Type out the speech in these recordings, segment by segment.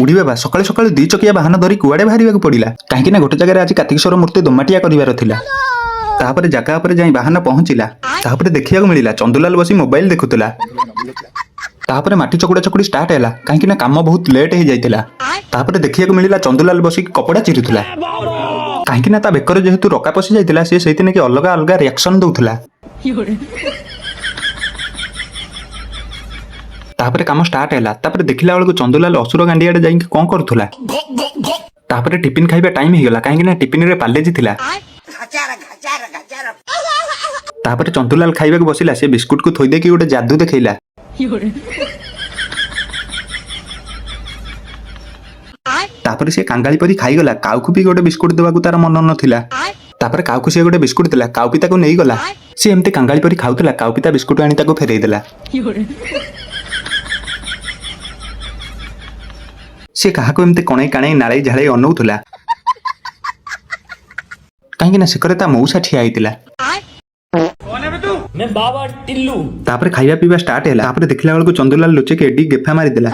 ଉଡ଼ି ବାବା, ସକାଳୁ ସକାଳୁ ଦି ଚକିଆ ବାହନ ଧରି କୁଆଡ଼େ ବାହାରିବାକୁ ପଡ଼ିଲା। କାହିଁକି ନା ଗୋଟେ ଜାଗାରେ ଆଜି କାର୍ତ୍ତିକେଶ୍ୱର ମୂର୍ତ୍ତି ଦୋମାଟିଆ କରିବାର ଥିଲା। ତାପରେ ଜାଗା ଉପରେ ଯାଇ ବାହନ ପହଞ୍ଚିଲା। ତାପରେ ଦେଖିବାକୁ ମିଳିଲା, ଚନ୍ଦୁଲାଲ ବସି ମୋବାଇଲ ଦେଖୁଥିଲା। ତାପରେ ମାଟି ଚକୁଡ଼ା ଚକୁଡ଼ି ଷ୍ଟାର୍ଟ ହେଲା, କାହିଁକି ନା କାମ ବହୁତ ଲେଟ୍ ହେଇଯାଇଥିଲା। ତାପରେ ଦେଖିବାକୁ ମିଳିଲା, ଚନ୍ଦୁଲାଲ ବସିକି କପଡ଼ା ଚିରୁଥିଲା। କାହିଁକି ନା ତା ବେକରେ ଯେହେତୁ ରକା ପଶି ଯାଇଥିଲା, ସେ ସେଇଥିନାକି ଅଲଗା ଅଲଗା ରିଆକ୍ସନ ଦଉଥିଲା। ତାପରେ କାମ ଷ୍ଟାର୍ଟ ହେଲା। ତାପରେ ଦେଖିଲା ବେଳକୁ ଚନ୍ଦୁଲାଲ ଅସୁର ଗାଣ୍ଡିଆଡ଼େ ଯାଇକି କ'ଣ କରୁଥିଲା। ତାପରେ ଟିଫିନ ଖାଇବା ଟାଇମ୍ ହେଇଗଲା, କାହିଁକି ନା ଟିଫିନରେ ପାଲେଜି ଥିଲା। ତାପରେ ଚନ୍ଦୁଲାଲ ଖାଇବାକୁ ବସିଲା। ସେ ବିସ୍କୁଟକୁ ଥୋଇ ଦେଇକି ଗୋଟେ ଯାଦୁ ଦେଖେଇଲା। ତାପରେ ସେ କାଙ୍ଗାଳି ପରି ଖାଇଗଲା। କାଉକୁ ବି ଗୋଟେ ବିସ୍କୁଟ ଦେବାକୁ ତାର ମନ ନଥିଲା। ତାପରେ କାଉକୁ ସେ ଗୋଟେ ବିସ୍କୁଟ ଦେଲା, କାଉପି ତାକୁ ନେଇଗଲା। ସେ ଏମିତି କାଙ୍ଗାଳି ପରି ଖାଉଥିଲା, କାଉପି ତା ବିସ୍କୁଟ ଆଣି ତାକୁ ଫେରେଇ ଦେଲା। ସେ କାହାକୁ ଏମିତି କଣେଇ କାଣେଇ ନାଳେଇ ଝାଳେଇ ଅନଉଥିଲା, କାହିଁକି ନା ସେକରେ ତା ମଉସା ଠିଆ ହେଇଥିଲା। मैं बाबा टिल्लू। ତାପରେ ଖାଇବା ପିଇବା ଷ୍ଟାର୍ଟ ହେଲା। ତାପରେ ଦେଖିଲା ବେଳକୁ ଚନ୍ଦୁଲାଲ ଲୁଚେଇକି ଏଡି ଗେଫା ମାରିଦେଲା।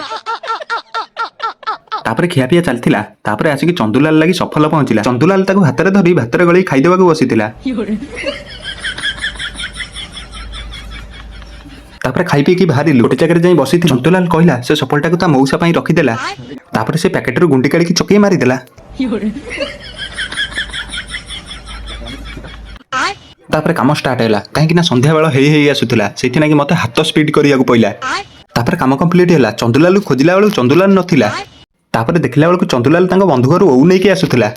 ତାପରେ ଖିଆପିଆ ଚାଲିଥିଲା। ତାପରେ ଆସିକି ଚନ୍ଦୁଲାଲ ଲାଗି ସଫଲ ପହଞ୍ଚିଲା। ଚନ୍ଦୁଲାଲ ତାକୁ ହାତରେ ଧରି ଭାତରେ ଗଳେଇ ଖାଇଦେବାକୁ ବସିଥିଲା। ତାପରେ ଖାଇ ପିଇକି ବାହାରିଲୁ। ଗୋଟେ ଜାଗାରେ ଯାଇ ବସିଥିଲୁ। ଚନ୍ଦୁଲାଲ କହିଲା, ସେ ସଫଲଟାକୁ ତା ମଉସା ପାଇଁ ରଖିଦେଲା। ତାପରେ ସେ ପ୍ୟାକେଟରୁ ଗୁଣ୍ଡି କାଢିକି ଚକେଇ ମାରିଦେଲା। ତାପରେ କାମ ଷ୍ଟାର୍ଟ ହେଲା, କାହିଁକି ନା ସନ୍ଧ୍ୟାବେଳ ହେଇ ହେଇ ଆସୁଥିଲା। ସେଇଥିଲାଗି ମୋତେ ହାତ ସ୍ପିଡ୍ କରିବାକୁ ପଇଲା। ତାପରେ କାମ କମ୍ପ୍ଲିଟ୍ ହେଲା। ଚନ୍ଦୁଲାଲକୁ ଖୋଜିଲା ବେଳକୁ ଚନ୍ଦୁଲାଲ ନଥିଲା। ତାପରେ ଦେଖିଲା ବେଳକୁ ଚନ୍ଦୁଲାଲ ତାଙ୍କ ବନ୍ଧୁ ଘରୁ ଓଉ ନେଇକି ଆସୁଥିଲା।